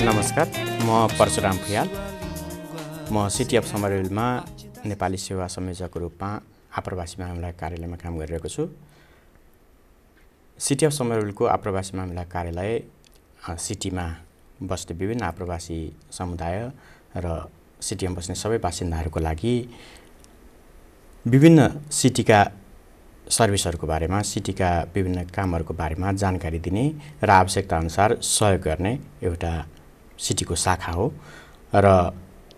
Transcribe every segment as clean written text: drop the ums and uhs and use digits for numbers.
नमस्कार, म परशुराम भुयाल। म सिटी अफ समरविलमा नेपाली सेवा संयोजकको रूपमा आप्रवासी मामिला कार्यालयमा काम गरिरहेको छु। सिटी अफ समरविलको आप्रवासी मामिला कार्यालय सिटीमा बस्ने विभिन्न आप्रवासी समुदाय र सिटीमा बस्ने सबै बासिन्दाहरूको लागि विभिन्न सिटीका सर्भिसहरूको बारेमा, सिटीका विभिन्न कामहरूको बारेमा जानकारी दिने र आवश्यकता अनुसार सहयोग गर्ने एउटा सिटीको शाखा हो र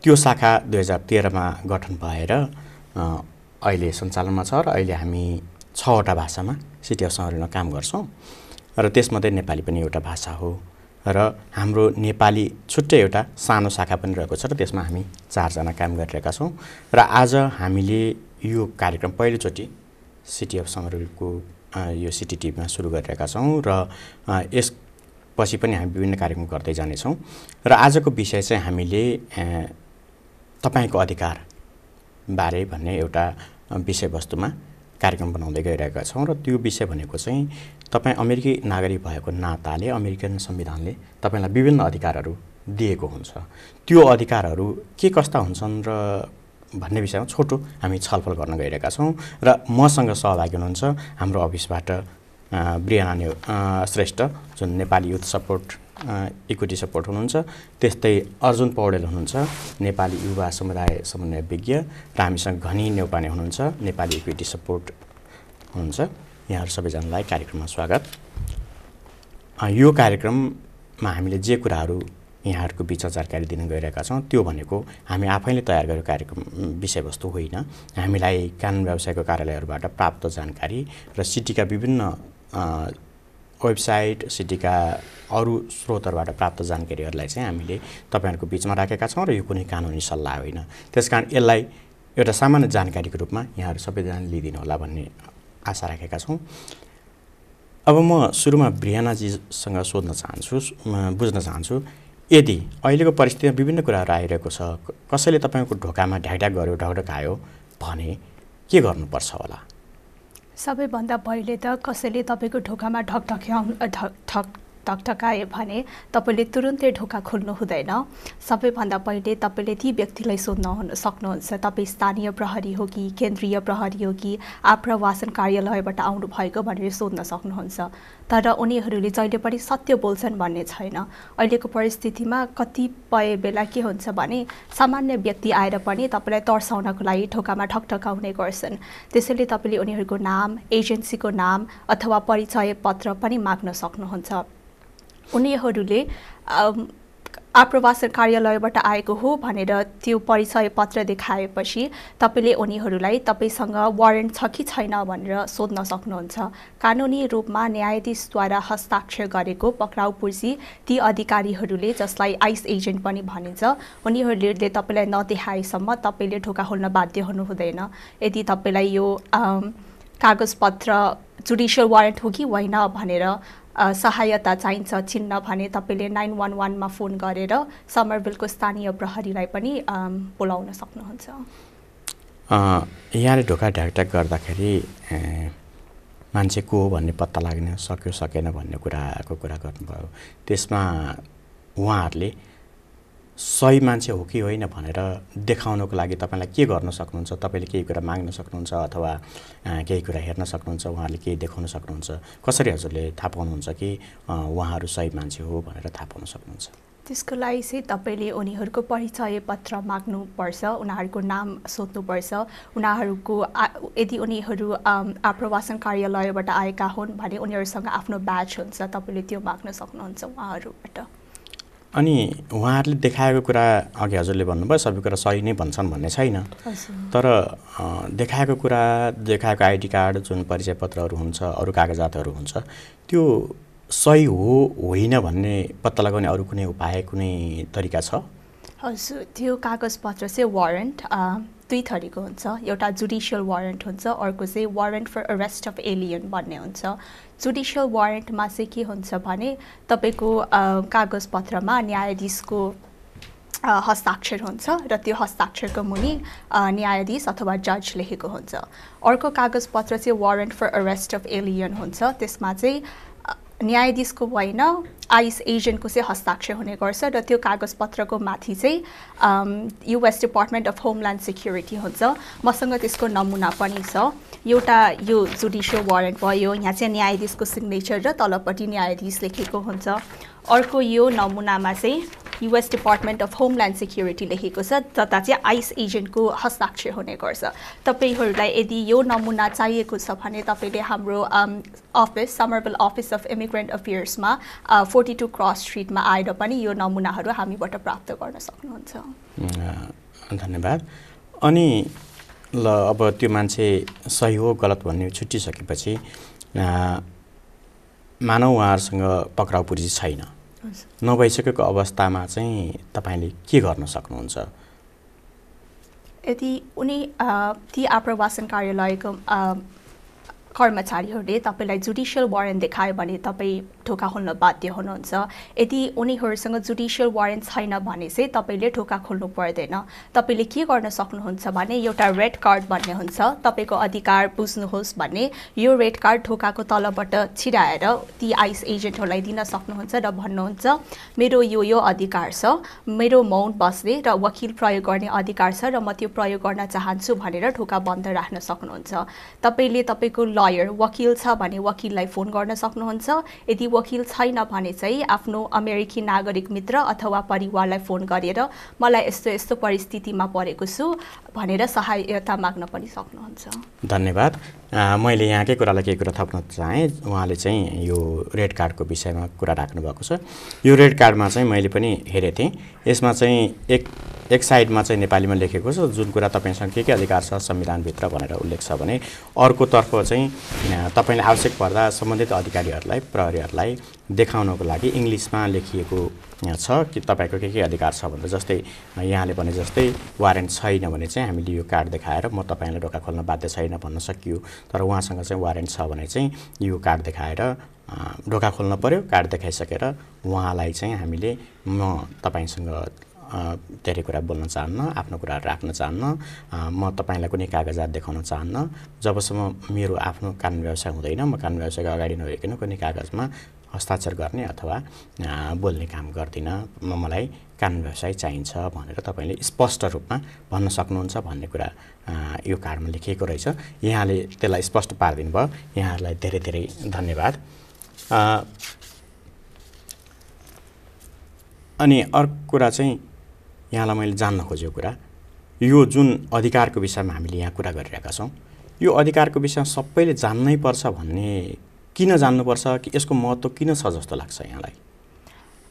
त्यो शाखा 2013 मा गठन भएर अहिले सञ्चालनमा छ र अहिले हामी 6 वटा भाषामा सिटी अफ समरविलमा काम गर्छौं र त्यसमध्ये नेपाली पनि एउटा भाषा हो र हाम्रो नेपाली छुट्टै एउटा सानो शाखा पनि रहेको छ र त्यसमा हामी 4 जना काम गरिरहेका छौं र आज हामीले यो कार्यक्रम पहिलोचोटि सिटी अफ समरविलको यो सिटी टिभीमा सुरु गरिरहेका छौं र यसपछि पनि हामी विभिन्न कार्यक्रम गर्दै जानेछौं र आजको विषय चाहिँ हामीले तपाईको अधिकार बारे भन्ने एउटा विषयवस्तुमा कार्यक्रम बनाउँदै गइरहेका छौं र त्यो विषय भनेको चाहिँ तपाई अमेरिकी नागरिक भएको नाताले अमेरिकन संविधानले तपाईलाई विभिन्न अधिकारहरू दिएको हुन्छ। त्यो अधिकारहरू के कस्ता हुन्छन् र भन्ने विषयमा छोटो हामी छलफल गर्न गइरहेका छौं र मसँग सहभागी हुनुहुन्छ हाम्रो अफिसबाट ब्रियाना श्रेष्ठ जुन Nepali youth support equity support हुनुहुन्छ, त्यस्तै अर्जुन पौडेल हुनुहुन्छ नेपाली युवा समुदाय समन्वय विज्ञ र हामीसँग घनी नेउपाने हुनुहुन्छ नेपाली इक्विटी सपोर्ट हुनुहुन्छ। यहाँहरु सबैजनालाई कार्यक्रममा स्वागत। यो कार्यक्रममा हामीले जे कुराहरू यहाँहरुको बीचमा जानकारी दिन गइरहेका छौं त्यो भनेको हामी आफैले तयार गरेको कार्यक्रम विषयवस्तु होइन। हामीलाई कानुन व्यवसायको कार्यालयहरुबाट प्राप्त जानकारी र सिटीका विभिन्न वेबसाइट, सिटीका अरु स्रोतहरुबाट प्राप्त जानकारीहरुलाई चाहिँ हामीले तपाईहरुको बीचमा राखेका छौं र यो कुनै कानुनी सल्लाह होइन। त्यसकारण यसलाई एउटा सामान्य जानकारीको रूपमा यहाँहरु सबैजनाले लिदिनु होला भन्ने आशा राखेका छौं। अब म सुरुमा ब्रियाना जीसँग सोध्न चाहन्छु, बुझ्न चाहन्छु, यदि अहिलेको परिस्थितिमा विभिन्न कुराहरू आइरहेको छ, कसैले तपाईको ढोकामा ढ्याकढ्याक गर्यो, ढकढकायो भने के गर्नुपर्छ होला? सबैभन्दा पहिले त कसैले तपाईको ढोकामा ढकढकाए भने तपाईले तुरुन्तै ढोका खोल्नु हुँदैन। सबैभन्दा पहिले तपाईले ती व्यक्तिलाई सोध्न सक्नुहुन्छ, तपाई स्थानीय प्रहरी हो कि केन्द्रीय प्रहरी हो कि आप्रवासन कार्यालयबाट आउनु भएको भनेर सोध्न सक्नुहुन्छ। तर उनीहरूले जहिले पनि सत्य बोल्छन् भन्ने छैन। अहिलेको परिस्थितिमा कतिपय बेला के हुन्छ भने सामान्य व्यक्ति आएर पनि तपाईलाई तर्साउनको लागि ढोकामा ढकढकाउने गर्छन्। त्यसैले तपाईले उनीहरूको नाम, एजेन्सीको नाम अथवा परिचय पत्र पनि माग्न सक्नुहुन्छ। उनीहरूले आप्रवासन कार्यालयबाट आएको हो भनेर त्यो परिचय पत्र देखाएपछि तपाईले उनीहरूलाई तपाईसँग वारेन्ट छ कि छैन भनेर सोध्न सक्नुहुन्छ। कानुनी रूपमा न्यायाधीशद्वारा हस्ताक्षर गरेको पक्राउ पुर्जी ती अधिकारीहरूले, जसलाई आइस एजेन्ट पनि भनिन्छ, उनीहरूले तपाईलाई नदेखाएसम्म तपाईले ढोका खोल्न बाध्य हुनु हुँदैन। यदि तपाईलाई यो कागजपत्र जुडिशियल वारेन्ट हो कि होइन भनेर सहायता चाहिन्छ चिन्न भने तपाईले 911 मा फोन गरेर समरविलको स्थानीय प्रहरीलाई पनि बोलाउन सक्नुहुन्छ। यहाँले ढोका ढ्याकढ्याक गर्दाखेरि मान्छे को हो भन्ने पत्ता लाग्न सक्यो सकेन भन्ने कुरा गर्नुभयो। त्यसमा उहाँहरूले सही मान्छे हो कि होइन भनेर देखाउनको लागि तपाईलाई के गर्न सक्नुहुन्छ? तपाईले केही कुरा माग्न सक्नुहुन्छ अथवा केही कुरा हेर्न सक्नुहुन्छ, उहाँहरूले केही देखाउन सक्नुहुन्छ? कसरी हजुरले थाहा पाउनुहुन्छ कि उहाँहरू सही मान्छे हो भनेर थाहा पाउन सक्नुहुन्छ? त्यसको लागि चाहिँ तपाईले उनीहरूको परिचय पत्र माग्नुपर्छ, उनीहरूको नाम सोध्नुपर्छ। उनीहरूको यदि उनीहरू आप्रवासन कार्यालयबाट आएका हुन् भने उनीहरूसँग आफ्नो ब्याज हुन्छ, तपाईले त्यो माग्न सक्नुहुन्छ उहाँहरूबाट। अनि उहाँहरूले देखाएको कुरा अघि हजुरले भन्नुभयो सबै कुरा सही नै भन्छन् भन्ने छैन, तर देखाएको कुरा, देखाएको आइडी कार्ड, जुन परिचय पत्रहरू हुन्छ, अरू कागजातहरू हुन्छ, त्यो सही हो होइन भन्ने पत्ता लगाउने अरू कुनै उपाय, कुनै तरिका छ? हजुर, त्यो कागजपत्र चाहिँ वारेन्ट दुई थरीको हुन्छ। एउटा जुडिशियल वारेन्ट हुन्छ, अर्को चाहिँ warrant for arrest of alien भन्ने हुन्छ। जुडिशियल वारेन्टमा चाहिँ के हुन्छ भने तपाईको कागजपत्रमा न्यायाधीशको हस्ताक्षर हुन्छ र त्यो हस्ताक्षरको मुनि न्यायाधीश अथवा जज लेखेको हुन्छ। अर्को कागजपत्र चाहिँ warrant for arrest of alien हुन्छ। त्यसमा चाहिँ न्यायाधीशको होइन आइस एजेन्टको चाहिँ हस्ताक्षर हुने गर्छ र त्यो कागजपत्रको माथि चाहिँ US department of homeland security हुन्छ। मसँग त्यसको नमुना पनि छ। एउटा यो जुडिसियल वारेन्ट भयो, यहाँ चाहिँ न्यायाधीशको सिग्नेचर र तलपट्टि न्यायाधीश लेखेको हुन्छ। अर्को यो नमुनामा चाहिँ US department of homeland security लेखेको छ, तथा चाहिँ आइस एजेन्टको हस्ताक्षर हुने गर्छ। तपाईहरूलाई यदि यो नमुना चाहिएको छ भने तपाईँले हाम्रो office Somerville office of immigrant अफेयर्समा 42 क्रस स्ट्रिटमा आएर पनि यो नमुनाहरू हामीबाट प्राप्त गर्न सक्नुहुन्छ। धन्यवाद। अनि ल अब त्यो मान्छे सही हो गलत भन्ने छुट्टिसकेपछि मानव उहाँहरूसँग पक्राउ पुर्जी छैन, नभइसकेको अवस्थामा चाहिँ तपाईँले के गर्न सक्नुहुन्छ? यदि उनी ती आप्रवासन कार्यालयको कर्मचारीहरूले तपाईँलाई जुडिसियल वारेन्ट देखायो भने तपाईँ ढोका खोल्न बाध्य हुनुहुन्छ। यदि उनीहरूसँग जुडिसियल वारेन्ट छैन भने चाहिँ तपाईँले ढोका खोल्नु पर्दैन। तपाईँले के गर्न सक्नुहुन्छ भने एउटा रेड कार्ड भन्ने हुन्छ, तपाईँको अधिकार बुझ्नुहोस् भन्ने। यो रेड कार्ड ढोकाको तलबाट छिराएर ती आइस एजेन्टहरूलाई दिन सक्नुहुन्छ र भन्नुहुन्छ मेरो यो अधिकार छ, मेरो मौन बस्ने र वकिल प्रयोग गर्ने अधिकार छ र म त्यो प्रयोग गर्न चाहन्छु भनेर ढोका बन्द राख्न सक्नुहुन्छ। तपाईँले तपाईँको लयर वकिल छ भने वकिललाई फोन गर्न सक्नुहुन्छ। यदि वकिल छैन भने चाहिँ आफ्नो अमेरिकी नागरिक मित्र अथवा परिवारलाई फोन गरेर मलाई यस्तो यस्तो परिस्थितिमा परेको छु भनेर सहायता माग्न पनि सक्नुहुन्छ। धन्यवाद। मैले यहाँकै कुरालाई केही कुरा थप्न चाहेँ। उहाँले चाहिँ यो रेड कार्डको विषयमा कुरा राख्नु भएको छ। यो रेड कार्डमा चाहिँ मैले पनि हेरेको थिएँ। यसमा चाहिँ एक साइडमा चाहिँ नेपालीमा लेखेको छ जुन कुरा तपाईँसँग के अधिकार छ संविधानभित्र भनेर उल्लेख छ भने, अर्कोतर्फ चाहिँ तपाईँले आवश्यक पर्दा सम्बन्धित अधिकारीहरूलाई प्रहरीहरूलाई देखाउनको लागि इङ्ग्लिसमा लेखिएको छ कि तपाईँको के अधिकार छ भनेर। जस्तै यहाँले भने जस्तै वारेन्ट छैन भने चाहिँ हामीले यो कार्ड देखाएर म तपाईँलाई ढोका खोल्न बाध्य छैन भन्न सकियो। तर उहाँसँग चाहिँ वारेन्ट छ भने चाहिँ यो कार्ड देखाएर ढोका खोल्न पर्यो। कार्ड देखाइसकेर उहाँलाई चाहिँ हामीले म तपाईँसँग धेरै कुरा बोल्न चाहन्न, आफ्नो कुराहरू राख्न चाहन्न, म तपाईँलाई कुनै कागजात देखाउन चाहन्न। जबसम्म मेरो आफ्नो कानुन व्यवसाय हुँदैन, म कानुन व्यवसायको अगाडि नभइकन कुनै कागजमा हस्ताक्षर गर्ने अथवा बोल्ने काम गर्दिनँ, मलाई कानुन व्यवसाय चाहिन्छ भनेर तपाईँले स्पष्ट रूपमा भन्न सक्नुहुन्छ भन्ने कुरा यो कार्डमा लेखिएको रहेछ। यहाँले त्यसलाई स्पष्ट पारिदिनु भयो, यहाँहरूलाई धेरै धेरै धन्यवाद। अनि अर्को कुरा चाहिँ यहाँलाई मैले जान्न खोजेको कुरा, यो जुन अधिकारको विषयमा हामीले यहाँ कुरा गरिरहेका छौँ, यो अधिकारको विषयमा सबैले जान्नै पर्छ भन्ने किन जान्नुपर्छ, कि यसको महत्त्व किन छ जस्तो लाग्छ यहाँलाई?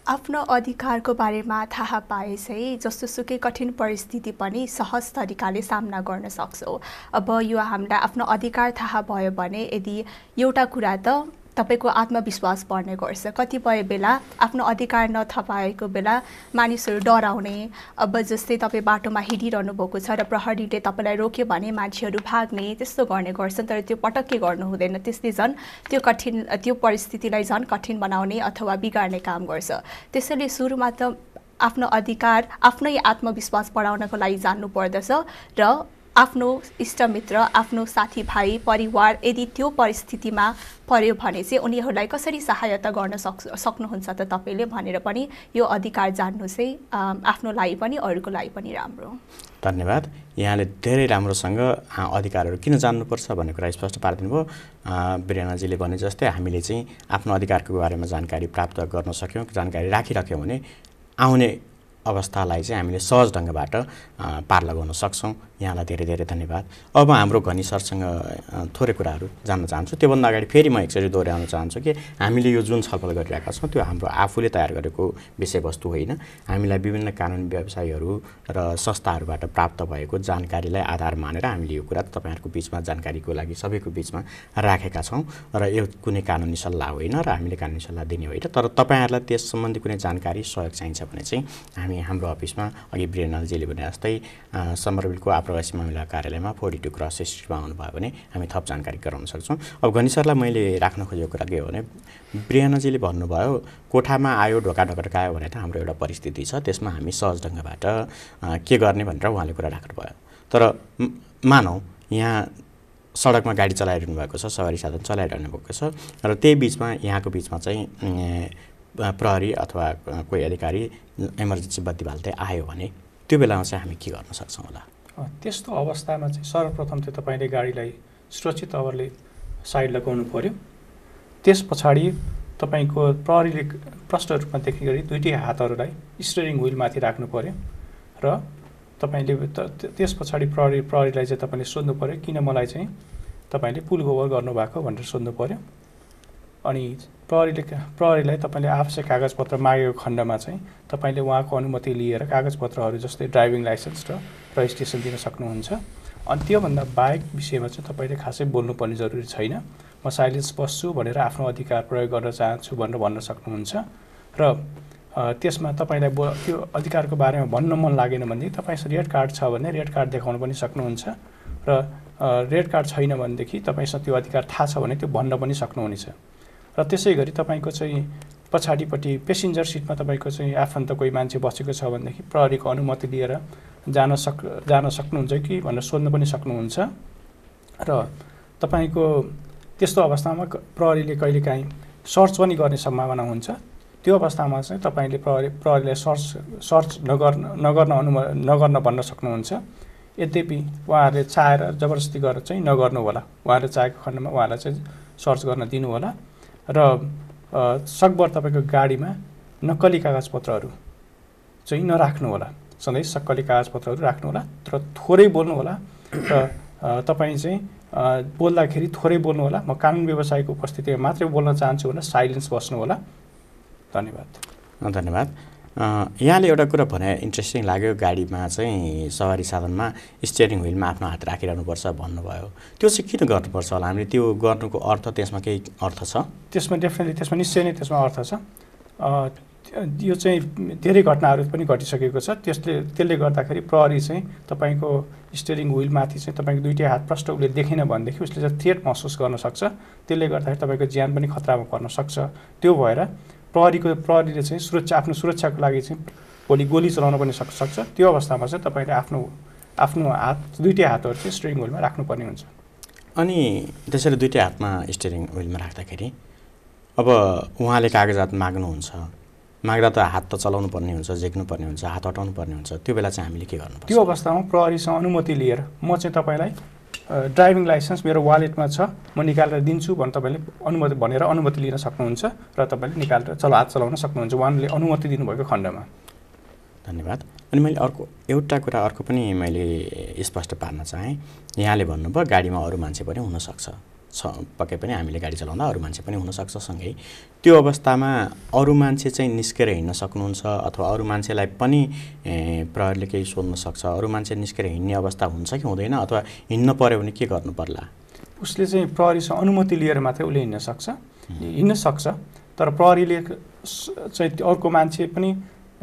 आफ्नो अधिकारको बारेमा थाहा पाए चाहिँ जस्तोसुकै कठिन परिस्थिति पनि सहज तरिकाले सामना गर्न सक्छौँ। अब यो हामीलाई आफ्नो अधिकार थाहा भयो भने यदि एउटा कुरा त तपाईको आत्मविश्वास बढ्ने गर्छ। कतिपय बेला आफ्नो अधिकार नथाहा पाएको बेला मानिसहरू डराउने, अब जस्तै तपाईँ बाटोमा हिँडिरहनु भएको छ र प्रहरीले तपाईँलाई रोक्यो भने मान्छेहरू भाग्ने, त्यस्तो गर्ने गर्छन्। तर त्यो पटक्कै गर्नु हुँदैन, त्यसले झन् त्यो परिस्थितिलाई झन् कठिन बनाउने अथवा बिगार्ने काम गर्छ। त्यसैले सुरुमा त आफ्नो अधिकार आफ्नै आत्मविश्वास बढाउनको लागि जान्नु पर्दछ र आफ्नो इष्टमित्र, आफ्नो साथीभाइ, परिवार यदि त्यो परिस्थितिमा पर्यो भने चाहिँ उनीहरूलाई कसरी सहायता गर्न सक्नुहुन्छ त तपाईँले भनेर पनि यो अधिकार जान्नु चाहिँ आफ्नो लागि पनि अरूको लागि पनि राम्रो। धन्यवाद। यहाँले धेरै राम्रोसँग अधिकारहरू किन जान्नुपर्छ भन्ने कुरा स्पष्ट पारिदिनु भयो। बिरेनाजीले भने जस्तै हामीले चाहिँ आफ्नो अधिकारको बारेमा जानकारी प्राप्त गर्न सक्यौँ, जानकारी राखिराख्यौँ भने आउने अवस्थालाई चाहिँ हामीले सहज ढङ्गबाट पार लगाउन सक्छौँ। यहाँलाई धेरै धेरै धन्यवाद। अब हाम्रो घनी सरसँग थोरै कुराहरू जान्न चाहन्छु। त्योभन्दा अगाडि फेरि म एकचोटि दोहोऱ्याउन चाहन्छु कि हामीले यो जुन छलफल गरिरहेका छौँ त्यो हाम्रो आफूले तयार गरेको विषयवस्तु होइन। हामीलाई विभिन्न कानुनी व्यवसायीहरू र संस्थाहरूबाट प्राप्त भएको जानकारीलाई आधार मानेर हामीले यो कुरा तपाईँहरूको बिचमा जानकारीको लागि सबैको बिचमा राखेका छौँ र यो कुनै कानुनी सल्लाह होइन र हामीले कानुनी सल्लाह दिने होइन। तर तपाईँहरूलाई त्यस सम्बन्धी कुनै जानकारी सहयोग चाहिन्छ भने चाहिँ हामी हाम्रो अफिसमा अघि वीरेन्द्रजीले भने जस्तै समरभिलको आप्रवासी मामिला कार्यालयमा 42 क्रस स्ट्रिटमा आउनुभयो भने हामी थप जानकारी गराउन सक्छौँ। अब घनी सरलाई मैले राख्न खोजेको कुरा के हो भने, वीरेन्द्रजीले भन्नुभयो कोठामा आयो ढोका ढकढकायो भने त हाम्रो एउटा परिस्थिति छ, त्यसमा हामी सहज ढङ्गबाट के गर्ने भनेर उहाँले कुरा राख्नुभयो। तर मानौ यहाँ सडकमा गाडी चलाइरहनु भएको छ, सवारी साधन चलाइरहनु भएको छ र त्यही बिचमा यहाँको बिचमा चाहिँ प्रहरी अथवा कोही अधिकारी इमर्जेन्सी बत्ती बाल्दै आयो भने त्यो बेलामा चाहिँ हामी के गर्न सक्छौँ होला? त्यस्तो अवस्थामा चाहिँ सर्वप्रथम चाहिँ तपाईँले गाडीलाई सुरक्षित तवरले साइड लगाउनु पर्यो। त्यस पछाडि तपाईँको प्रहरीले प्रष्ट रूपमा देख्ने गरी दुईटै हातहरूलाई स्टियरिङ व्हिलमाथि राख्नु पर्यो र तपाईँले त्यस पछाडि प्रहरीलाई चाहिँ तपाईँले सोध्नु पर्यो किन मलाई चाहिँ तपाईँले पुल ओभर गर्नुभएको भनेर सोध्नु पर्यो। अनि प्रहरीलाई तपाईँले आवश्यक कागजपत्र मागेको खण्डमा चाहिँ तपाईँले उहाँको अनुमति लिएर कागजपत्रहरू जस्तै ड्राइभिङ लाइसेन्स र रजिस्ट्रेसन दिन सक्नुहुन्छ। अनि त्योभन्दा बाहेक विषयमा चाहिँ तपाईँले खासै बोल्नुपर्ने जरुरी छैन। म साइलेन्स बस्छु भनेर आफ्नो अधिकार प्रयोग गर्न चाहन्छु भनेर भन्न सक्नुहुन्छ र त्यसमा तपाईँलाई त्यो अधिकारको बारेमा भन्न मन लागेन भनेदेखि तपाईँसँग रेड कार्ड छ भने रेड कार्ड देखाउन पनि सक्नुहुन्छ र रेड कार्ड छैन भनेदेखि तपाईँसँग त्यो अधिकार थाहा छ भने त्यो भन्न पनि सक्नुहुनेछ। र त्यसै गरी तपाईँको चाहिँ पछाडिपट्टि पेसेन्जर सिटमा तपाईँको चाहिँ आफन्त कोही मान्छे बसेको छ भनेदेखि प्रहरीको अनुमति लिएर जान सक्नुहुन्छ कि भनेर सोध्न पनि सक्नुहुन्छ। र तपाईँको त्यस्तो अवस्थामा प्रहरीले कहिलेकाहीँ सर्च पनि गर्ने सम्भावना हुन्छ। त्यो अवस्थामा चाहिँ तपाईँले प्रहरीलाई सर्च नगर्न भन्न सक्नुहुन्छ। यद्यपि उहाँहरूले चाहेर जबरजस्ती गरेर चाहिँ नगर्नु होला। उहाँहरूले चाहेको खण्डमा उहाँलाई चाहिँ सर्च गर्न दिनु होला र सकभर तपाईँको गाडीमा नक्कली कागजपत्रहरू चाहिँ नराख्नु होला। सधैँ सक्कली कागजपत्रहरू राख्नु होला तर थोरै बोल्नु होला र तपाईँ चाहिँ बोल्दाखेरि थोरै बोल्नु होला। म कानुन व्यवसायको उपस्थितिमा मात्रै बोल्न चाहन्छु भनेर साइलेन्स बस्नु होला। धन्यवाद। धन्यवाद। यहाँले एउटा कुरा भने इन्ट्रेस्टिङ लाग्यो, गाडीमा चाहिँ सवारी साधनमा स्टियरिङ व्हिलमा आफ्नो हात राखिरहनुपर्छ भन्नुभयो। त्यो चाहिँ किन गर्नुपर्छ होला? हामीले त्यो गर्नुको अर्थ त्यसमा केही अर्थ छ? त्यसमा डेफिनेटली त्यसमा निश्चय नै त्यसमा अर्थ छ। यो चाहिँ धेरै घटनाहरू पनि घटिसकेको छ। त्यसले गर्दाखेरि प्रहरी चाहिँ तपाईँको स्टियरिङ व्हिलमाथि चाहिँ तपाईँको दुईटै हात प्रष्ट उसले देखेन भनेदेखि उसले चाहिँ थ्रेट महसुस गर्न सक्छ। त्यसले गर्दाखेरि तपाईँको ज्यान पनि खतरामा पर्न सक्छ। त्यो भएर प्रहरीले चाहिँ आफ्नो सुरक्षाको लागि चाहिँ भोलि गोली चलाउन पनि सक्छ। त्यो अवस्थामा चाहिँ तपाईँले आफ्नो हात दुईटै हातहरू चाहिँ स्टियरिङ व्हिलमा राख्नुपर्ने हुन्छ। अनि त्यसरी दुईटै हातमा स्टियरिङ व्हिलमा राख्दाखेरि अब उहाँले कागजात माग्नुहुन्छ, माग्दा त हात त चलाउनु पर्ने हुन्छ, झेक्नु पर्ने हुन्छ, हात हटाउनु पर्ने हुन्छ। त्यो बेला चाहिँ हामीले के गर्नुपर्छ? त्यो अवस्थामा प्रहरीसँग अनुमति लिएर म चाहिँ तपाईँलाई ड्राइभिङ लाइसेन्स मेरो वालेटमा छ, म निकालेर दिन्छु तपाईँले अनुमति लिन सक्नुहुन्छ र तपाईँले निकालेर हात चलाउन सक्नुहुन्छ उहाँले अनुमति दिनुभएको खण्डमा। धन्यवाद। अनि मैले एउटा कुरा अर्को पनि मैले स्पष्ट पार्न चाहेँ। यहाँले भन्नुभयो गाडीमा अरू मान्छे पनि हुनसक्छ, पक्कै पनि हामीले गाडी चलाउँदा अरू मान्छे पनि हुनसक्छ सँगै। त्यो अवस्थामा अरू मान्छे चाहिँ निस्केर हिँड्न सक्नुहुन्छ अथवा अरू मान्छेलाई पनि प्रहरीले केही सोध्न सक्छ? अरू मान्छे निस्केर हिँड्ने अवस्था हुन्छ कि हुँदैन, अथवा हिँड्न पर्यो भने के गर्नु पर्ला? उसले चाहिँ प्रहरीसँग अनुमति लिएर मात्रै उसले हिँड्न सक्छ तर प्रहरीले चाहिँ अर्को मान्छे पनि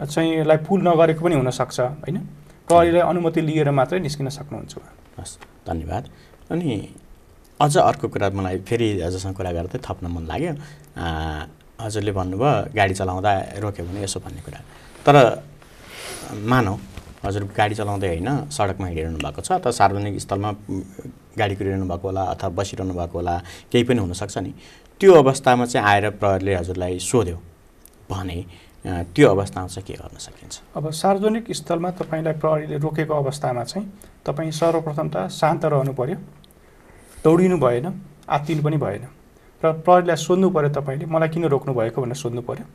चाहिँ लाई पुल नगरेको पनि हुनसक्छ होइन। प्रहरीलाई अनुमति लिएर मात्रै निस्किन सक्नुहुन्छ। हस्, धन्यवाद। अनि अझ अर्को कुरा मलाई फेरि हजुरसँग कुरा गर्दै थप्न मन लाग्यो। हजुरले भन्नुभयो गाडी चलाउँदा रोक्यो भने यसो भन्ने कुरा, तर मानौ हजुर गाडी चलाउँदै होइन सडकमा हिँडिरहनु भएको छ अथवा सार्वजनिक स्थलमा गाडी कुरिरहनु भएको होला अथवा बसिरहनु भएको होला, केही पनि हुनसक्छ नि। त्यो अवस्थामा चाहिँ आएर प्रहरीले हजुरलाई सोध्यो भने त्यो अवस्थामा चाहिँ के गर्न सकिन्छ? अब सार्वजनिक स्थलमा तपाईँलाई प्रहरीले रोकेको अवस्थामा चाहिँ तपाईँ सर्वप्रथम त शान्त रहनु पर्यो, दौडिनु भएन, आत्तिनु पनि भएन र प्रहरीलाई सोध्नु पर्यो तपाईँले मलाई किन रोक्नु भएको भनेर सोध्नु पर्यो।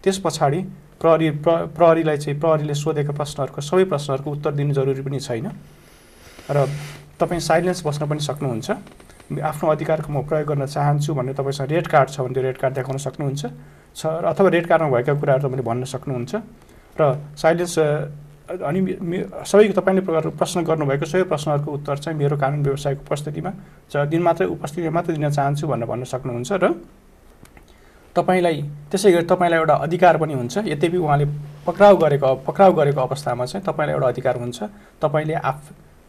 त्यस पछाडि प्रहरीलाई चाहिँ प्रहरीले सोधेका प्रश्नहरूको सबै प्रश्नहरूको उत्तर दिनु जरुरी पनि छैन र तपाईँ साइलेन्स बस्न पनि सक्नुहुन्छ। आफ्नो अधिकारको म प्रयोग गर्न चाहन्छु भनेर तपाईँसँग रेड कार्ड छ भने त्यो रेड कार्ड देखाउन सक्नुहुन्छ अथवा रेड कार्डमा भएका कुराहरू तपाईँले भन्न सक्नुहुन्छ र साइलेन्स अनि सबै तपाईँले प्रश्न गर्नुभएको सबै प्रश्नहरूको उत्तर चाहिँ मेरो कानुन व्यवसायको उपस्थितिमा उपस्थितिमा मात्रै दिन चाहन्छु भनेर भन्न सक्नुहुन्छ र तपाईँलाई त्यसै गरी तपाईँलाई एउटा अधिकार पनि हुन्छ। यद्यपि उहाँले पक्राउ गरेको अवस्थामा चाहिँ तपाईँलाई एउटा अधिकार हुन्छ। तपाईँले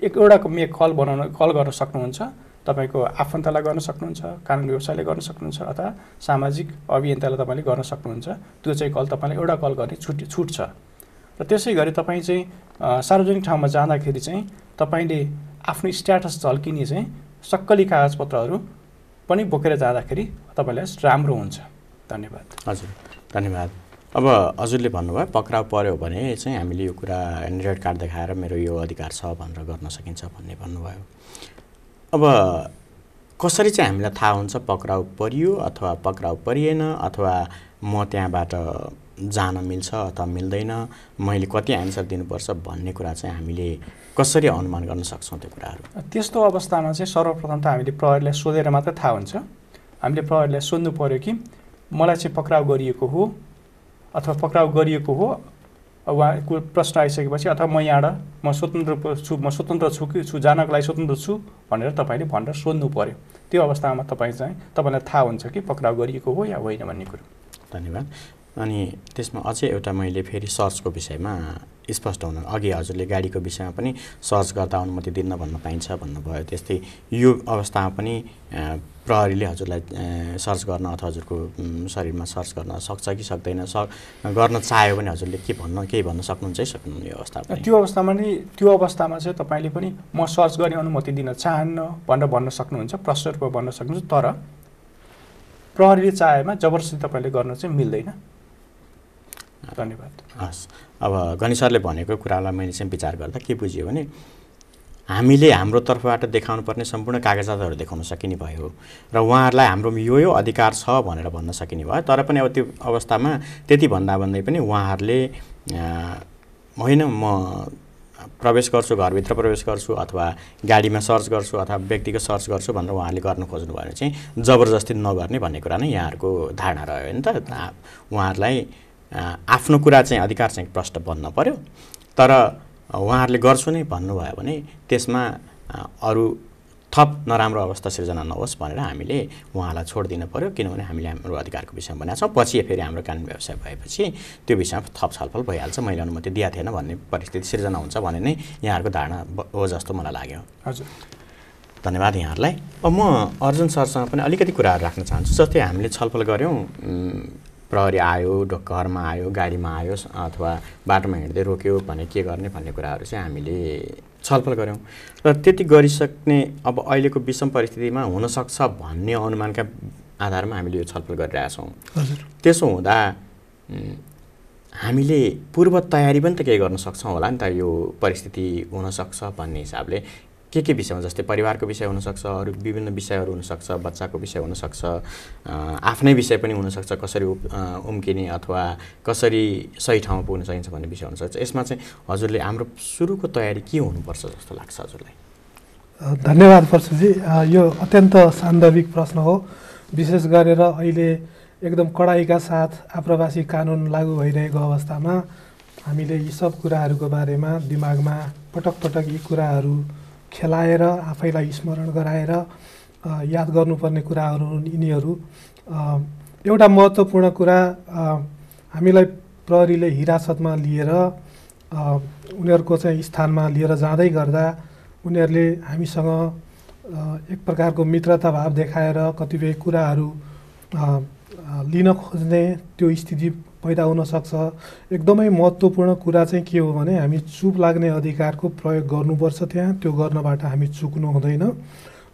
एउटा कल गर्न सक्नुहुन्छ। तपाईँको आफन्तलाई गर्न सक्नुहुन्छ, कानुन व्यवसायले गर्न सक्नुहुन्छ अथवा सामाजिक अभियन्तालाई तपाईँले गर्न सक्नुहुन्छ। त्यो चाहिँ कल तपाईँलाई एउटा कल गर्ने छुट छ। र त्यसै गरी तपाईँ चाहिँ सार्वजनिक ठाउँमा जाँदाखेरि चाहिँ तपाईँले आफ्नो स्ट्याटस झल्किने चाहिँ सक्कली कागजपत्रहरू पनि बोकेर जाँदाखेरि तपाईँलाई राम्रो हुन्छ। धन्यवाद। हजुर, धन्यवाद। अब हजुरले भन्नुभयो पक्राउ पर्यो भने चाहिँ हामीले यो कुरा रेड कार्ड देखाएर मेरो यो अधिकार छ भनेर गर्न सकिन्छ भन्ने भन्नुभयो। अब कसरी चाहिँ हामीलाई थाहा हुन्छ पक्राउ परियो अथवा पक्राउ परिएन, अथवा म त्यहाँबाट जान मिल्छ अथवा मिल्दैन, मैले कति एन्सर दिनुपर्छ भन्ने कुरा चाहिँ हामीले कसरी अनुमान गर्न सक्छौँ त्यो कुराहरू? त्यस्तो अवस्थामा चाहिँ सर्वप्रथम त हामीले प्रहरीलाई सोधेर मात्रै थाहा हुन्छ। हामीले प्रहरीलाई सोध्नु पर्यो कि मलाई चाहिँ पक्राउ गरिएको हो अथवा पक्राउ गरिएको हो, उहाँको प्रश्न आइसकेपछि अथवा म यहाँबाट म स्वतन्त्र छु कि छु, जानको लागि स्वतन्त्र छु भनेर तपाईँले भनेर सोध्नु पर्यो। त्यो अवस्थामा तपाईँलाई थाहा हुन्छ कि पक्राउ गरिएको हो या होइन भन्ने कुरो। धन्यवाद। अनि त्यसमा अझै एउटा मैले फेरि सर्चको विषयमा स्पष्ट हुन, अघि हजुरले गाडीको विषयमा पनि सर्च गर्दा अनुमति दिन भन्न पाइन्छ भन्नुभयो, त्यस्तै यो अवस्थामा पनि प्रहरीले हजुरलाई सर्च गर्न अथवा हजुरको शरीरमा सर्च गर्न सक्छ कि सक्दैन, गर्न चाह्यो भने हजुरले केही भन्न सक्नुहुन्छ है सक्नुहुन्न यो अवस्थामा? त्यो अवस्थामा चाहिँ तपाईँले पनि म सर्च गर्ने अनुमति दिन चाहन्न भनेर भन्न सक्नुहुन्छ, प्रष्ट रूपमा भन्न सक्नुहुन्छ। तर प्रहरीले चाहेमा जबरजस्ती तपाईँले गर्न चाहिँ मिल्दैन। धन्यवाद। हस्, अब गणेश सरले भनेको कुरालाई मैले चाहिँ विचार गर्दा के बुझियो भने हामीले हाम्रो तर्फबाट देखाउनु पर्ने सम्पूर्ण कागजातहरू देखाउन सकिने भयो र उहाँहरूलाई हाम्रो यो अधिकार छ भनेर भन्न सकिने भयो। तर पनि अब त्यो अवस्थामा त्यति भन्दै पनि उहाँहरूले होइन म प्रवेश गर्छु, घरभित्र प्रवेश गर्छु अथवा गाडीमा सर्च गर्छु अथवा व्यक्तिगत सर्च गर्छु भनेर उहाँहरूले गर्न खोज्नु भयो भने चाहिँ जबरजस्ती नगर्ने भन्ने कुरा नै यहाँहरूको धारणा रह्यो नि त। उहाँहरूलाई आफ्नो कुरा चाहिँ अधिकार चाहिँ प्रष्ट बन्न पर्यो, तर उहाँहरूले गर्छु नै भन्नुभयो भने त्यसमा अरू थप नराम्रो अवस्था सिर्जना नहोस् भनेर हामीले उहाँलाई छोडिदिनु पर्यो, किनभने हामीले हाम्रो अधिकारको विषयमा भनेका छौँ। पछि फेरि हाम्रो कानुन व्यवसाय भएपछि त्यो विषयमा थप छलफल भइहाल्छ, मैले अनुमति दिएको थिएन भन्ने परिस्थिति सिर्जना हुन्छ भन्ने नै यहाँहरूको धारणा हो जस्तो मलाई लाग्यो। हजुर, धन्यवाद यहाँहरूलाई। अब म अर्जुन सरसँग पनि अलिकति कुराहरू राख्न चाहन्छु। जस्तै हामीले छलफल गऱ्यौँ, प्रहरी आयो, घरमा आयो, गाडीमा आयो अथवा बाटोमा हिँड्दै रोक्यो भने के गर्ने भन्ने कुराहरू चाहिँ हामीले छलफल गऱ्यौँ र त्यति गरिसक्ने अब अहिलेको विषम परिस्थितिमा हुनसक्छ भन्ने अनुमानका आधारमा हामीले यो छलफल गरिरहेका छौँ। त्यसो हुँदा हामीले पूर्व तयारी पनि त केही गर्न सक्छौँ होला नि त, यो परिस्थिति हुनसक्छ भन्ने हिसाबले के विषयमा, जस्तै परिवारको विषय हुनसक्छ, अरू विभिन्न विषयहरू हुनसक्छ, बच्चाको विषय हुनसक्छ, आफ्नै विषय पनि हुनसक्छ, कसरी उम्किने अथवा कसरी सही ठाउँमा पुग्न सकिन्छ भन्ने विषय हुनसक्छ। यसमा चाहिँ हजुरले हाम्रो सुरुको तयारी के हुनुपर्छ जस्तो लाग्छ हजुरलाई? धन्यवाद पर्सुजी, यो अत्यन्त सान्दर्भिक प्रश्न हो। विशेष गरेर अहिले एकदम कडाइका साथ आप्रवासी कानुन लागू भइरहेको अवस्थामा हामीले यी सब कुराहरूको बारेमा दिमागमा पटक पटक यी कुराहरू खेलाएर आफैलाई स्मरण गराएर याद गर्नुपर्ने कुराहरू यिनीहरू। एउटा महत्त्वपूर्ण कुरा, हामीलाई प्रहरीले हिरासतमा लिएर उनीहरूको चाहिँ स्थानमा लिएर जाँदै गर्दा उनीहरूले हामीसँग एक प्रकारको मित्रता भाव देखाएर कतिपय कुराहरू लिन खोज्ने त्यो स्थिति पैदा हुनसक्छ। एकदमै महत्त्वपूर्ण कुरा चाहिँ के हो भने हामी चुप लाग्ने अधिकारको प्रयोग गर्नुपर्छ, त्यहाँ त्यो गर्नबाट हामी चुक्नु हुँदैन।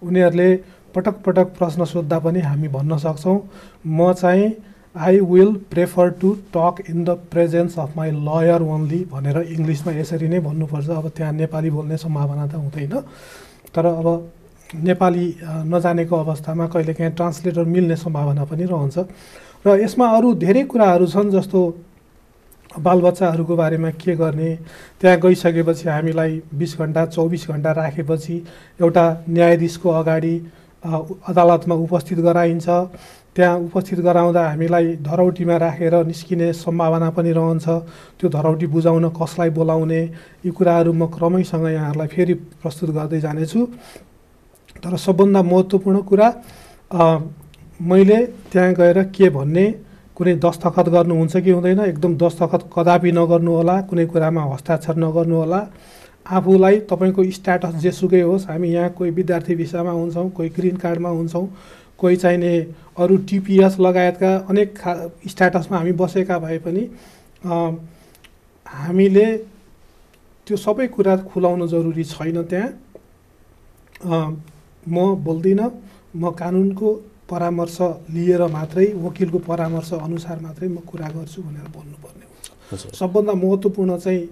उनीहरूले पटक पटक प्रश्न सोद्धा पनि हामी भन्न सक्छौँ, म चाहिँ I will prefer to talk in the presence of my lawyer only भनेर इङ्ग्लिसमा यसरी नै भन्नुपर्छ। अब त्यहाँ नेपाली बोल्ने सम्भावना त हुँदैन, तर अब नेपाली नजानेको अवस्थामा कहिलेकाहीँ ट्रान्सलेटर मिल्ने सम्भावना पनि रहन्छ। र यसमा अरू धेरै कुराहरू छन्, जस्तो बालबच्चाहरूको बारेमा के गर्ने, त्यहाँ गइसकेपछि हामीलाई 20 घन्टा 24 घन्टा राखेपछि एउटा न्यायाधीशको अगाडि अदालतमा उपस्थित गराइन्छ। त्यहाँ उपस्थित गराउँदा हामीलाई धरौटीमा राखेर निस्किने सम्भावना पनि रहन्छ। त्यो धरौटी बुझाउन कसलाई बोलाउने, यी कुराहरू म क्रमैसँग यहाँहरूलाई फेरि प्रस्तुत गर्दै जानेछु। तर सबभन्दा महत्त्वपूर्ण कुरा, मैले त्यहाँ गएर के भन्ने, कुनै दस्तखत गर्नुहुन्छ कि हुँदैन, एकदम दस्तखत कदापि नगर्नु होला, कुनै कुरामा हस्ताक्षर नगर्नु होला। आफूलाई तपाईँको स्ट्याटस जेसुकै होस्, हामी यहाँ कोही विद्यार्थी भिसामा हुन्छौँ, कोही ग्रिन कार्डमा हुन्छौँ, कोही चाहिने अरू टिपिएस लगायतका अनेक स्ट्याटसमा हामी बसेका भए पनि हामीले त्यो सबै कुरा खुलाउन जरुरी छैन। त्यहाँ म बोल्दिनँ, म कानुनको परामर्श लिएर मात्रै, वकिलको परामर्श अनुसार मात्रै म कुरा गर्छु भनेर भन्नुपर्ने हुन्छ। सबभन्दा महत्त्वपूर्ण चाहिँ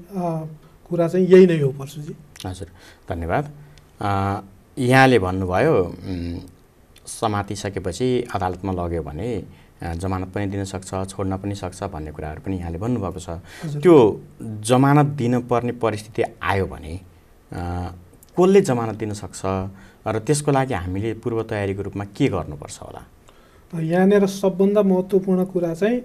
कुरा चाहिँ यही नै हो परशुजी। हजुर, धन्यवाद। यहाँले भन्नुभयो समातिसकेपछि अदालतमा लग्यो भने जमानत पनि दिन सक्छ, छोड्न पनि सक्छ भन्ने कुराहरू पनि यहाँले भन्नुभएको छ। त्यो जमानत दिनुपर्ने परिस्थिति आयो भने कसले जमानत दिन सक्छ र त्यसको लागि हामीले पूर्व तयारीको रूपमा के गर्नुपर्छ होला? यहाँनिर सबभन्दा महत्त्वपूर्ण कुरा चाहिँ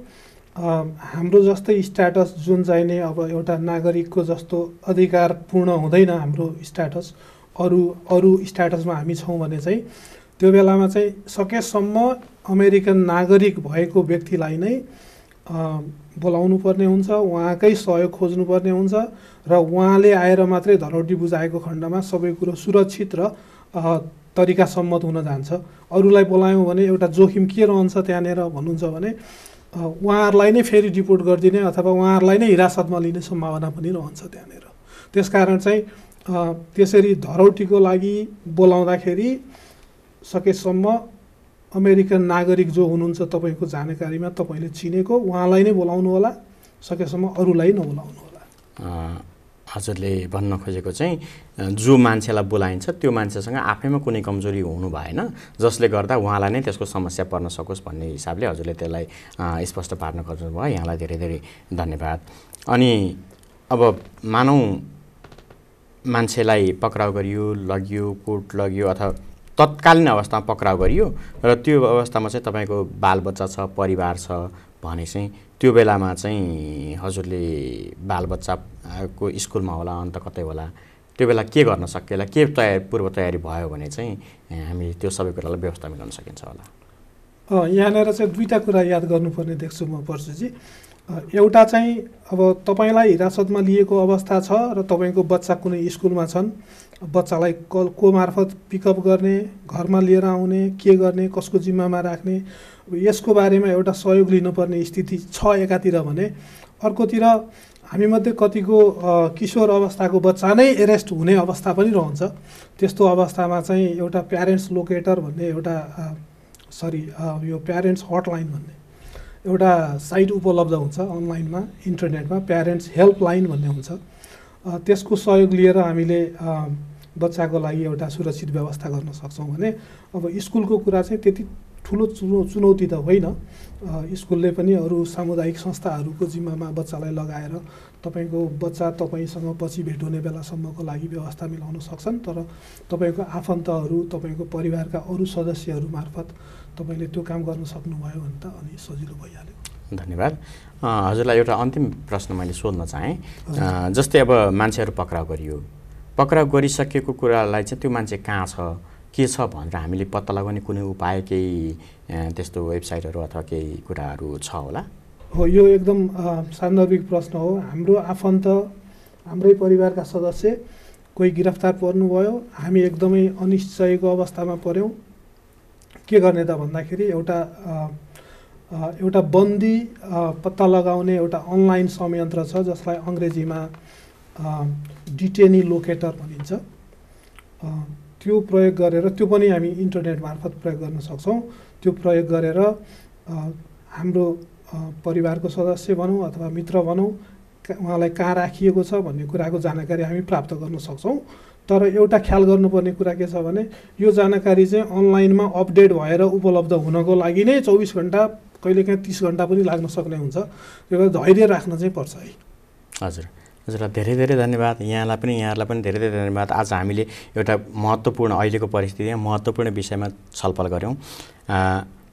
हाम्रो जस्तै स्ट्याटस जुन चाहिने अब एउटा नागरिकको जस्तो अधिकारपूर्ण हुँदैन हाम्रो स्ट्याटस, अरू स्ट्याटसमा हामी छौँ भने चाहिँ त्यो बेलामा चाहिँ सकेसम्म अमेरिकन नागरिक भएको व्यक्तिलाई नै बोलाउनु पर्ने हुन्छ, उहाँकै सहयोग खोज्नुपर्ने हुन्छ र उहाँले आएर मात्रै धरोहर बुझाएको खण्डमा सबै कुरो सुरक्षित र तरिका सम्मत हुन जान्छ। अरूलाई बोलायौँ भने एउटा जोखिम के रहन्छ त्यहाँनिर भन्नुहुन्छ भने उहाँहरूलाई नै फेरि डिपोर्ट गरिदिने अथवा उहाँहरूलाई नै हिरासतमा लिने सम्भावना पनि रहन्छ त्यहाँनिर। त्यसकारण चाहिँ त्यसरी धरौटीको लागि बोलाउँदाखेरि सकेसम्म अमेरिकन नागरिक जो हुनुहुन्छ तपाईँको जानकारीमा तपाईँले चिनेको उहाँलाई नै बोलाउनु होला, सकेसम्म अरूलाई नबोलाउनु होला। हजुरले भन्न खोजेको चाहिँ जो मान्छेलाई बोलाइन्छ त्यो मान्छेसँग आफैमा कुनै कमजोरी हुनु भएन जसले गर्दा उहाँलाई नै त्यसको समस्या पर्न सकोस् भन्ने हिसाबले हजुरले त्यसलाई स्पष्ट पार्न खोज्नुभयो। यहाँलाई धेरै धेरै धन्यवाद। अनि अब मानौँ मान्छेलाई पक्राउ गरियो, लगियो, कोर्ट लगियो अथवा तत्कालीन अवस्थामा पक्राउ गरियो र त्यो अवस्थामा चाहिँ तपाईँको बालबच्चा छ, परिवार छ भने चाहिँ त्यो बेलामा चाहिँ हजुरले बालबच्चाको स्कुलमा होला, अन्त कतै होला, त्यो बेला के गर्न सकिएला, के पूर्व तयारी भयो भने चाहिँ हामीले त्यो सबै कुरालाई व्यवस्था मिलाउन सकिन्छ होला? यहाँनिर चाहिँ दुईवटा कुरा याद गर्नुपर्ने देख्छु म परशुजी। एउटा चाहिँ अब तपाईँलाई हिरासतमा लिएको अवस्था छ र तपाईँको बच्चा कुनै स्कुलमा छन्, बच्चालाई को मार्फत पिकअप गर्ने, घरमा लिएर आउने, के गर्ने, कसको जिम्मामा राख्ने, यसको बारेमा एउटा सहयोग लिनुपर्ने स्थिति छ एकातिर भने अर्कोतिर हामीमध्ये कतिको किशोर अवस्थाको बच्चा नै एरेस्ट हुने अवस्था पनि रहन्छ। त्यस्तो अवस्थामा चाहिँ एउटा प्यारेन्ट्स लोकेटर भन्ने एउटा यो प्यारेन्ट्स हटलाइन भन्ने एउटा साइट उपलब्ध हुन्छ अनलाइनमा, इन्टरनेटमा, प्यारेन्ट्स हेल्पलाइन भन्ने हुन्छ। त्यसको सहयोग लिएर हामीले बच्चाको लागि एउटा सुरक्षित व्यवस्था गर्न सक्छौँ भने अब स्कुलको कुरा चाहिँ त्यति ठुलो चुनौती त होइन। स्कुलले पनि अरू सामुदायिक संस्थाहरूको जिम्मामा बच्चालाई लगाएर तपाईँको बच्चा तपाईँसँग पछि भेट हुने बेलासम्मको लागि व्यवस्था मिलाउन सक्छन्। तर तपाईँको आफन्तहरू, तपाईँको परिवारका अरू सदस्यहरू मार्फत तपाईँले त्यो काम गर्न सक्नुभयो भने त अनि सजिलो भइहाल्यो। धन्यवाद। हजुरलाई एउटा अन्तिम प्रश्न मैले सोध्न चाहेँ। जस्तै अब मान्छेहरू पक्राउ गरियो, पक्राउ गरिसकेको कुरालाई चाहिँ त्यो मान्छे कहाँ छ, के छ भनेर हामीले पत्ता लगाउने कुनै उपाय, केही त्यस्तो वेबसाइटहरू अथवा केही कुराहरू छ होला? हो, यो एकदम सान्दर्भिक प्रश्न हो। हाम्रो आफन्त, हाम्रै परिवारका सदस्य कोही गिरफ्तार पर्नुभयो, हामी एकदमै अनिश्चयको अवस्थामा पऱ्यौँ। के गर्ने त भन्दाखेरि एउटा बन्दी पत्ता लगाउने एउटा अनलाइन संयन्त्र छ जसलाई अङ्ग्रेजीमा डिटेनी लोकेटर भनिन्छ। त्यो प्रयोग गरेर, त्यो पनि हामी इन्टरनेट मार्फत प्रयोग गर्न सक्छौँ। त्यो प्रयोग गरेर हाम्रो परिवारको सदस्य भनौँ अथवा मित्र भनौँ, उहाँलाई कहाँ राखिएको छ भन्ने कुराको जानकारी हामी प्राप्त गर्न सक्छौँ। तर एउटा ख्याल गर्नुपर्ने कुरा के छ भने यो जानकारी चाहिँ अनलाइनमा अपडेट भएर उपलब्ध हुनको लागि नै 24 घन्टा, कहिलेकाहीँ 30 घन्टा पनि लाग्न सक्ने हुन्छ। त्यो भएर धैर्य राख्न चाहिँ पर्छ है। हजुर, हजुरलाई धेरै धेरै धन्यवाद। यहाँलाई पनि धेरै धेरै धन्यवाद। आज हामीले एउटा महत्त्वपूर्ण, अहिलेको परिस्थितिमा महत्त्वपूर्ण विषयमा छलफल गऱ्यौँ।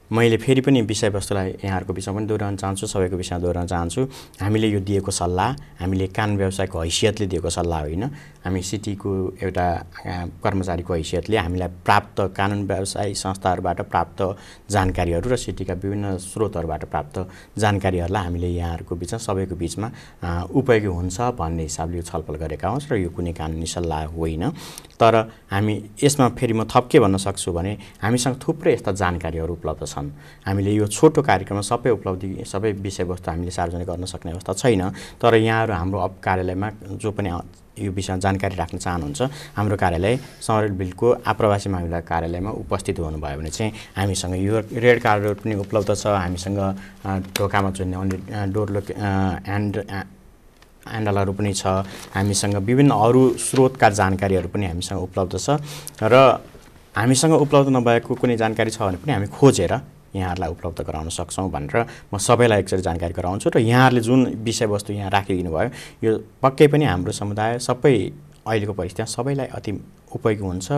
मैले फेरि पनि विषयवस्तुलाई यहाँहरूको बिचमा पनि दोहोऱ्याउन चाहन्छु, सबैको बिचमा दोहोऱ्याउन चाहन्छु। हामीले यो दिएको सल्लाह हामीले कानुन व्यवसायको हैसियतले दिएको सल्लाह होइन। हामी सिटीको एउटा कर्मचारीको हैसियतले हामीलाई प्राप्त कानुन व्यवसाय संस्थाहरूबाट प्राप्त जानकारीहरू र सिटीका विभिन्न स्रोतहरूबाट प्राप्त जानकारीहरूलाई हामीले यहाँहरूको बिचमा, सबैको बिचमा उपयोगी हुन्छ भन्ने हिसाबले यो छलफल गरेका हौँ र यो कुनै कानुनी सल्लाह होइन। तर हामी यसमा फेरि म थप के भन्न सक्छु भने हामीसँग थुप्रै यस्ता जानकारीहरू उपलब्ध छन्। हामीले यो छोटो कार्यक्रममा सबै उपलब्धि सबै विषयवस्तु हामीले सार्वजनिक गर्न सक्ने अवस्था छैन। तर यहाँहरू हाम्रो कार्यालयमा जो पनि यो विषयमा जानकारी राख्न चाहनुहुन्छ, हाम्रो कार्यालय समरबिलको आप्रवासी मामिला कार्यालयमा उपस्थित हुनुभयो भने चाहिँ हामीसँग यो रेड कार्डहरू पनि उपलब्ध छ। हामीसँग ढोकामा चुन्ने डोरलक ह्यान्डलहरू पनि छ। हामीसँग विभिन्न अरू स्रोतका जानकारीहरू पनि हामीसँग उपलब्ध छ र हामीसँग उपलब्ध नभएको कुनै जानकारी छ भने पनि हामी खोजेर यहाँहरूलाई उपलब्ध गराउन सक्छौँ भनेर म सबैलाई एकचोटि जानकारी गराउँछु। र यहाँहरूले जुन विषयवस्तु यहाँ राखिदिनु भयो यो पक्कै पनि हाम्रो समुदाय सबै अहिलेको परिस्थितिमा सबैलाई अति उपयोगी हुन्छ।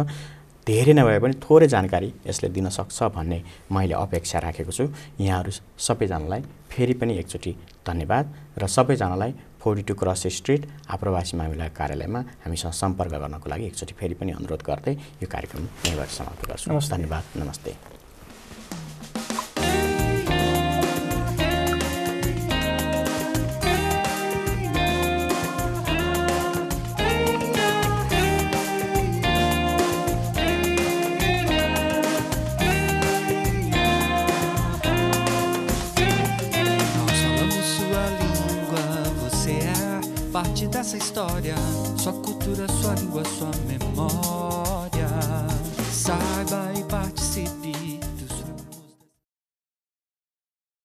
धेरै नभए पनि थोरै जानकारी यसले दिन सक्छ भन्ने मैले अपेक्षा राखेको छु। यहाँहरू सबैजनालाई फेरि पनि एकचोटि धन्यवाद र सबैजनालाई 42 क्रस स्ट्रिट आप्रवासी मामिला कार्यालयमा हामीसँग सम्पर्क गर्नको लागि एकचोटि फेरि पनि अनुरोध गर्दै यो कार्यक्रम यहीँबाट समाप्त गर्छु। धन्यवाद, नमस्ते। Parte dessa história, sua cultura, sua língua, sua memória.